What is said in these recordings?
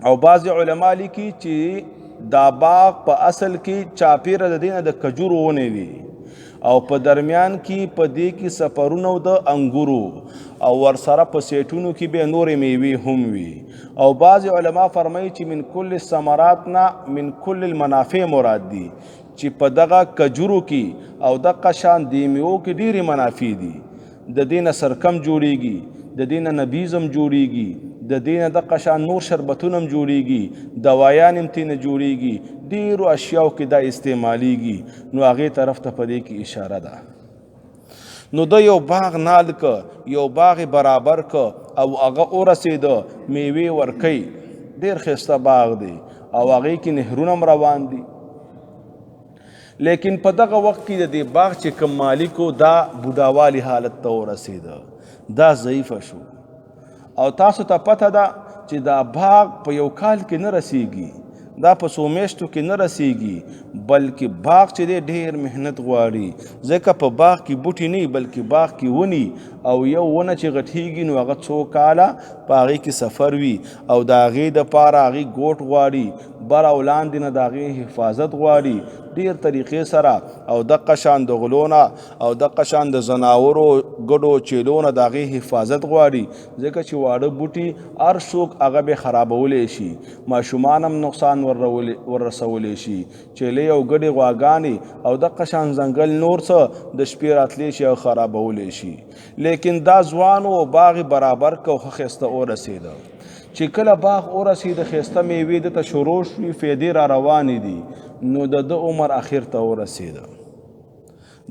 او بعض علما لیکي چې دا باغ په اصل کې چاپیره د دینه د کجورو ونې وي او په درمیان کې په دې کې سفرونه د انګورو او ورسره په سیټونو کې به نورې میوې هم وي. او بعض علما فرمایي چې من کل الثمرات نه من کل المنافع مراد دي، چې په دغه کجورو کې او دغه شان د میوو کې ډېرې منافع دي. د دې نه سرکم جوړیږي، د دې نه نبیز هم جوړیږي، د دې نه دغه شان نور شربتونه هم جوړیږي، دوایان هم ترې نه جوړیږي، ډېرو اشیاو کې دا استعمالیږي. نو هغې طرف ته په دې کې اشاره ده. نو د یو باغ نال که یو باغ برابر که او هغه ورسېده، میوې ورکوي، ډېر ښایسته باغ دی او هغې کې نهرونه هم روان دي. لیکن په دغه وخت کې د دې باغ چې کوم مالک و دا بوډاوالي حالت ته ورسېده، دا ضعیفه شو. او تاسو ته پته ده چې دا باغ په یو کال کې نه رسیږي، دا په څو میاشتو کې نه رسیږي، بلکې باغ چې دی ډېر محنت غواړي، ځکه په باغ کې بوټي نه بلکې باغ کې ونی، او یو ونه چې غټیږي نو هغه څو کاله په هغې کې سفر وي، او د هغې دپاره هغې ګوټ غواړي، بر او لاندې نه د هغې حفاظت غواړي ډېر طریقې سره، او دقه شان د غلو نه او دقه شان د ځناورو ګډو چیلو نه د هغې حفاظت غواړي، ځکه چې واړه بوټي هر څوک هغه به خرابولی شي، ماشومان هم نقصان وررسولی شي، چیلې او ګډې غواګانې او دقه شان ځنګل نور څه د شپې راتلی شي او خرابولی شي. لیکن دا ځوان و باغ برابر که او ښه ښایسته ورسېده. چې کله باغ ورسېده، ښایسته میوې ده ته شروع شوې، فایدې را روانې دي، نو د ده عمر اخر ته ورسېده.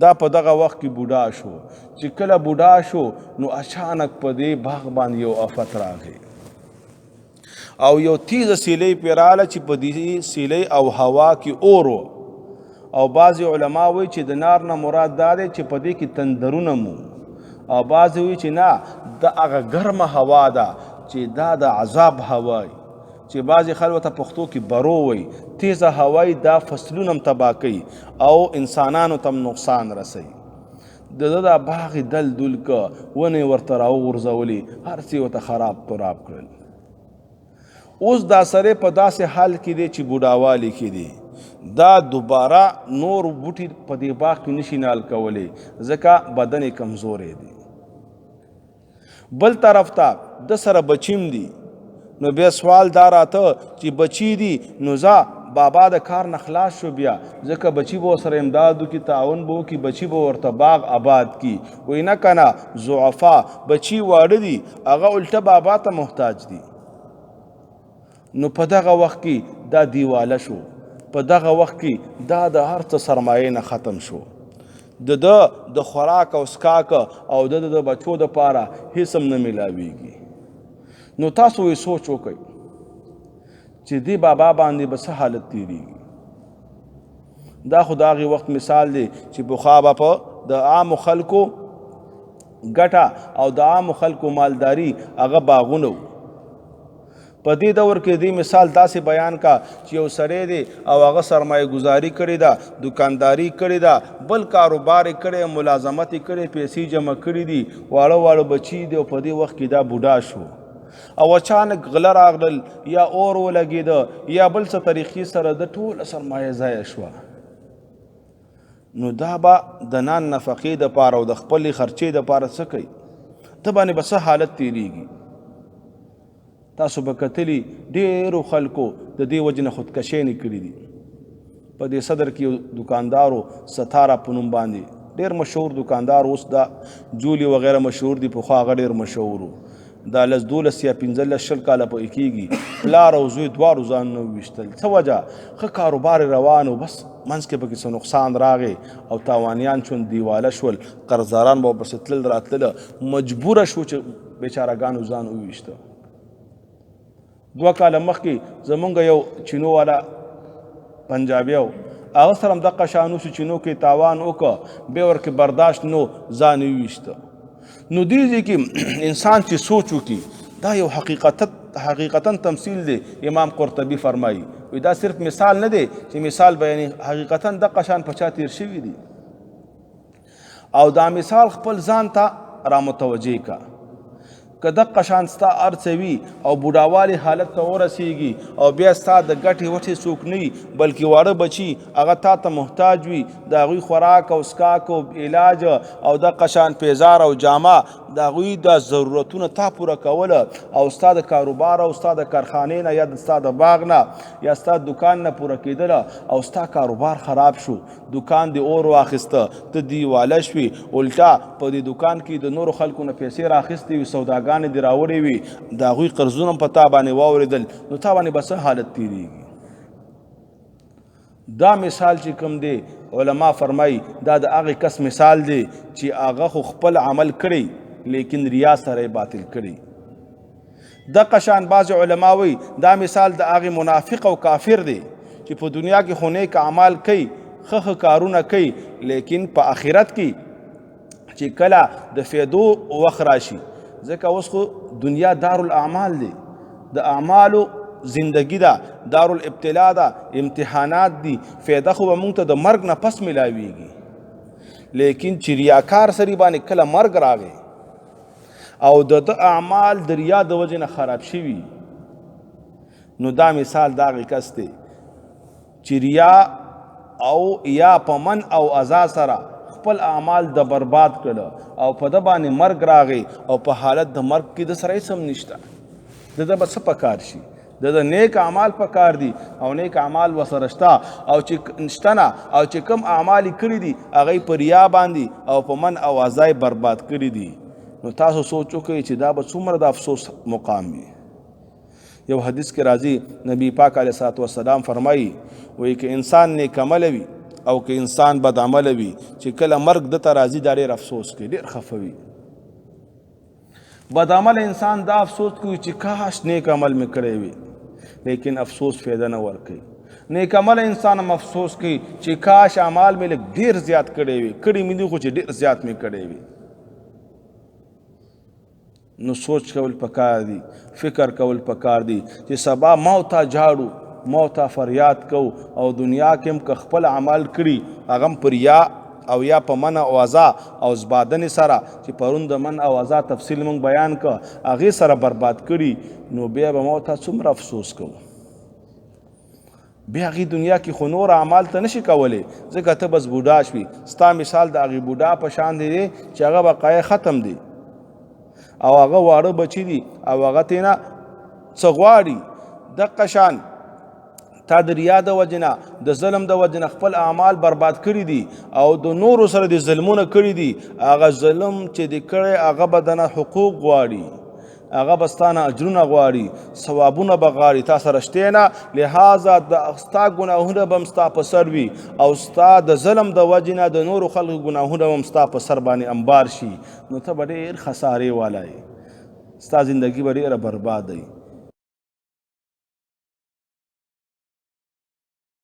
دا په دغه وخت کې بوډا شو. چې کله بوډا شو نو اچانک په دې باغ باندې یو آفت راغی او یو تیزه سیلۍ پرې راغله چې په دې سیلۍ او هوا کې اور و. او بعضې علما وایي چې د نار نه مراد دا دی چې په دې کې تندرونه مو، او بعضې وایي چې نه، دا هغه ګرمه هوا ده چې دا د عذاب هوا وي، چې بعضې خلکو ته پښتو کې برو وایي، تیزه هوا وي، دا فصلونه هم تباه کوي او انسانانو ته هم نقصان رسوي. د ده دا باغ یې دل دل که، ونې یې ورته راوغورځولې، هر څه یې ورته خراب تراب کړل. اوس دا سړی په داسې حال کې دی چې بوډاوالي کې دی، دا دوباره نور بوټي په دې باغ کې نشي نال کولی، ځکه بدن یې کمزوری دی. بل طرف ته د سره بچیم دي، نو بیا سوال دا راته چې بچی دي نو ځه بابا د کار نه خلاص شو بیا، ځکه بچی به ورسره امداد وکړي، تعاون به وکړي، بچی به ورته باغ آباد کړي. وایي نه که نه، ضعفا بچی واړه دي، هغه الټه بابا ته محتاج دي. نو په دغه وخت کې دا دیواله شو، په دغه وخت کې دا د هر څه سرمایې نه ختم شو، د ده د خوراک او څښاک او د ده د بچو دپاره هیڅ هم نه میلاویږي. نو تاسو یې سوچ وکئ چې دې بابا باندې به څه حالت تیریږي. دا خو د هغې وخت مثال دی چې پخوا به په د عامو خلکو ګټه او د عامو خلکو مالداري هغه باغونه وو. په دې دور کې دې مثال داسې بیان کا چې یو سړی دی او هغه سرمایه ګذاري کړې ده، دکانداري کړې ده، بل کاروبار یې کړی، ملازمت یې کړی، پیسې جمع کړې دي، واړه واړه بچي دي، او په دې وخت کې دا بوډا شو او اچانک غله راغلل یا اور ولګېده یا بل څه طریقې سره د ټوله سرمایه ضایع شوه. نو دا به د نان نفقې دپاره او د خپلې خرچې دپاره څه کوي؟ ده باندې به څه حالت تېرېږي؟ تاسو به کتلي ډېرو خلکو د دې وجې نه خودکشۍ نه کړي دي. په دې صدر کې یو دکاندار و، ستاره په نوم باندې ډېر مشهور دکاندار، اوس دا جولي وغیره مشهور دي، پخوا هغه ډېر مشهور و. دا لس دولس یا پنځلس شل کاله پورې کېږي، پلار او زوی دواړو ځانونه وویشتل. څه وجه؟ ښه کاروبار یې روان و، بس منځ کې پکې څه نقصان راغی او تاوانیان شول، دیواله شول، قرضداران به ورپسې تلل راتلل، مجبوره شو چې بیچارهګانو ځان وویشته. 2 کاله مخکې زمونږ یو چینو والا پنجابی و، هغه سره هم دقه شان وشو، چینو کې تاوان وکړ، بیا ورکې برداشت نو ځان یې وویشته. نو دې ځای کې انسان چې سوچ وکړي، دا یو حقیقتاً تمثیل دی. امام قرطبي فرمایي، وایي دا صرف مثال نه دی چې مثال بیانې، حقیقتاً دقه شان په چا تیر شوي دي. او دا مثال خپل ځان ته را متوجه کا. که دقه شان ستا هر څه وي او بوډاوالي حالت ته ورسیږي او بیا ستا د ګټې وټې څوک نه وي، بلکې واړه بچي هغه تا ته محتاج وي، د هغوی خوراک او څښاک او علاج او دقه شان پیزار او جامه، د هغوی د ضرورتونه تا پوره کوله او ستا د کاروبار او ستا د کارخانې نه یا د ستا د باغ نه یا ستا د دکان نه پوره کېدله او ستا کاروبار خراب شو، دکان دې اور واخیسته، ته دیواله شوې، الټا په دې دکان کې د نورو خلکو نه پیسې راخیستې وي، سوداګانې دې راوړې وي، د هغوی قرضونه هم په تا باندې واورېدل، نو تا باندې به څه حالت تېرېږي؟ دا مثال چې کوم دی، علما فرمایي دا د هغې کس مثال دی چې هغه خو خپل عمل کړی لیکن ریا سره یې باطل کړی. دقه شان بعض علما وایي دا مثال د هغې منافق او کافر دی چې په دنیا کې خو نیک اعمال کوي، ښه ښه کارونه کوي، لیکن په آخرت کې چې کله د فیدو وخت راشي، ځکه اوس خو دنیا دارالاعمال دی، د اعمالو زندگی ده، دارالابتلا ده، امتحانات دي، فیده خو به مونږ ته د مرګ نه پس ملاویږي، لیکن چې ریاکار سړي باندې کله مرګ راغی او د ده اعمال د ریا د وجې نه خراب شوي، نو دا مثال د هغې کس دی چې ریا او یا په من او ازا سره خپل اعمال د برباد کړل او په ده باندې مرګ راغی او په حالت د مرګ کې د سره هېڅ هم نشته، د ده به څه پکار شي؟ د ده نیک اعمال پکار دي او نیک اعمال ورسره شته او چې شته نه، او چې کوم اعمال یې کړي دي هغه یې په ریا باندې او په من او ازا یې برباد کړي دي. نو تاسو سوچ وکړئ چې دا به څومره د افسوس مقام وي. یو حدیث کې راځي، نبی پاک علیه الصلاة والسلام فرمایي، وایي که انسان نیک عمله وي او که انسان بد عمله وي، چې کله مرګ ده ته راځي دا ډېر افسوس کوي، ډېر خفه وي. بد عمل انسان دا افسوس کوي چې کاش نیک عمل مې کړی وي، لیکن افسوس فایده نه ورکوي. نیک عمل انسان هم افسوس کوي چې کاش اعمال مې لږ ډېر زیات کړی وي، کړي مې دي خو چې ډېر زیات مې کړی وي. نو سوچ کول پکار دي، فکر کول پکار دي چې سبا ما او تا جاړو، ما او تا فریاد کوو، او دنیا کې هم که خپل عمل کړي هغه هم په ریا او یا په من او ازا او زبادنې سره چې پرون د من او ازا تفصیل موږ بیان کړ هغې سره برباد کړي، نو بیا به ما او تا څومره افسوس کوو. بیا هغې دنیا کې خو نور اعمال ته نشي کولی، ځکه ته بس بوډا شوې. ستا مثال د هغې بوډا په شان دی چې هغه بقایه ختم دی او هغه واړه بچي دي او هغه ترې نه څه غواړي. دقه شان تا د ریا د وجې نه، د ظلم د وجې نه خپل اعمال برباد کړي دي او د نورو سره د ظلمونه کړي دي. هغه ظلم چې دې کړی هغه به دنه حقوق غواړي، هغه به ستا نه اجرونه غواړي، ثوابونه به غواړي، تا سره شته نه. لهذا د ستا ګناهونه به هم ستا په سر وي او ستا د ظلم د وجې نه د نورو خلکو ګناهونه به هم ستا په سر باندې انبار شي. نو ته به ډېر خسارې والا یې، ستا زندگی به ډېره برباده وي.